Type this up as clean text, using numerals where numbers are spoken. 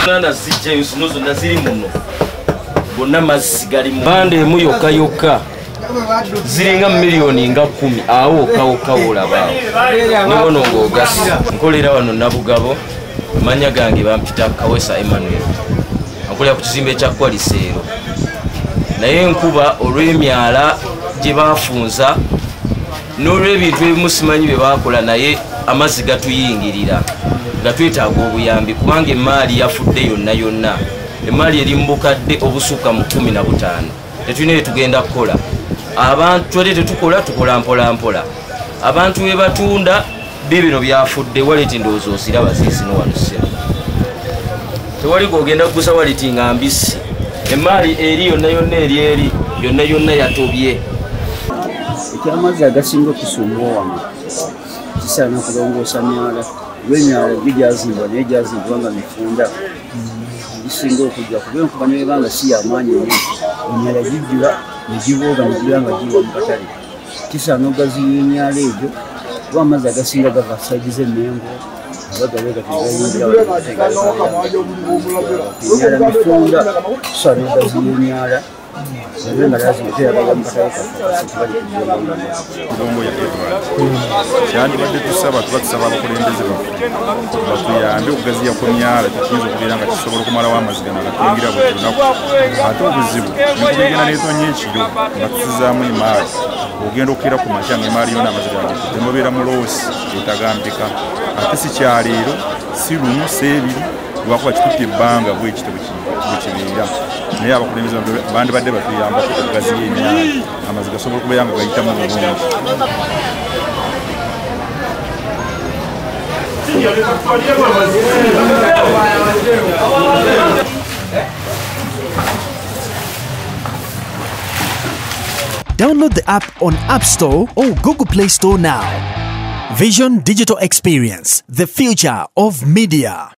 Nazijjayo zino zonna ziri muno, gonna mazzi galimu. Banda emu yokka yokka ziringa miliyoni nga 10 awo okawokka olabaawo newono ng'ogasi. Nkolera wano Nabugabo, amannya gange bampita Kawesa Emmanuel, nkolera ku kizimbe kya Kwaliseero. Naye enkuba olw'emyala gye baafunza n'olw'ebintu ebimu simanyi bye baakola, naye amazzi gatuyingirira nga twetaaga obuyambi kubanga emaali yafudde yonna yonna. Emaali eri mu bukadde obusukka mu 15. Tetulina bye tugenda kukola. Abantu twali tetukola, tukola mpola mpola. Abantu be batunda bibino byafudde. Waleti ndowooza osiraba ziizino wano ssebo. Tewali gw'ogenda kugusa waleti nga mbisi. Emaali eri yonna yonna eri eri yonna yonna yatobye. Ekyamazzi agasinga okusumba wano kisaana kulongoosa myala. Olw'emyala gyo gyazimbwa naye gyazimbwa nga mifunda, gisinga okujja kuba enkuba ne bw'eba nga si y'amaanyi nnyo, emyala gijjula ne gibooga ne gibeera nga giyiwa mu katale. Kisaana ogaziya emyala egyo kuba amazzi agasinga gava sayidi z'Emmengo oba gabe gati gayingira emyala mifunda. Kisaana ogaziya emyala Kyandibadde tusaba tuba tusaba abakulembeze baffe batuyambe okugaziya ku myala, tekiyinza okubeera nga kisobola okumalawo amazzi gano agatuyingira buli lunaku. Ate obuzibu nekubigenda n'etonnya ekiro nga tusizaamu emaali, ogenda okukeera ku makya nga emaali yonna amazzi gagikutte, mubeera mu loosi etagambika. Ate si kyaleero, si lumu, si ebiri, lwakuba kitutte ebbanga bwekito bwekibeera. Naye abakulembeze bandibadde batuyambako okugaziya emyala, amazzi gasobola okubeera nga gayitamu bulungi. Download the app on App Store or Google Play Store now. Vision Digital Experience, the future of media.